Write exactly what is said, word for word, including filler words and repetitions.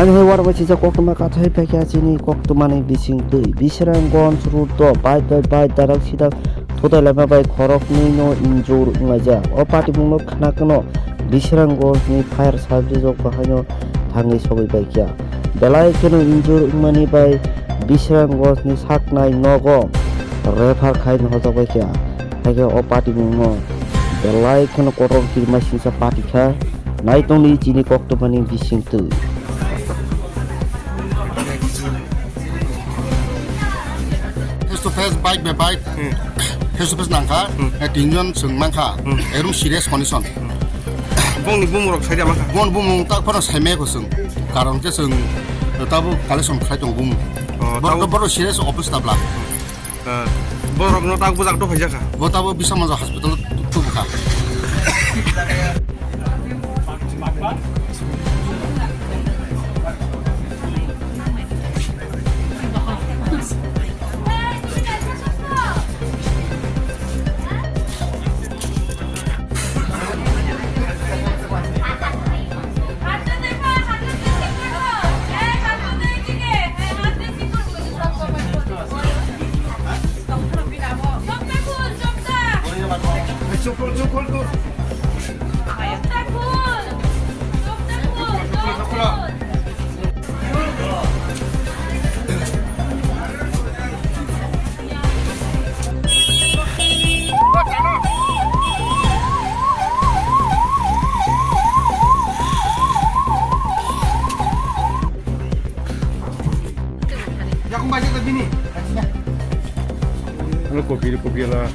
Ani hai war bai sijak koktwma kathai paikha chini koktwmani bisingtwi. Bisranggonj road o bike bai bike darak sidak thutai laima bai khoroknwi no injur wnglaijak. O patimungno khna kheno Bisranggonjni fire service rok bahaino thangwi sogwi paikha. Belai kheno injur wngmani bai Bisranggonjni saknai nogo refer khai no hojak paikha. Haikhe o patimungno belai kheno kotor kirima singsa patikha. Nai tongdi chini koktwmani bisingtwi. Face to face, bike by bike, Hmm. face to face nangkha, Hmm. eh, tinjon chwng mankha, Hmm. erum serious condition. Bongni bumung rok saida mankha. Bon bumung tak phano saimaya ko chwng, karon khe chwng, eh, tabuk collection khlai tong bumung. Oh, Boro, tabuk boro serious office tabla. Ah, borokno tak bwjak do phaijak kha. Bo tabo Bisamanja hospital tubukha. Ano kopi, kopi ala.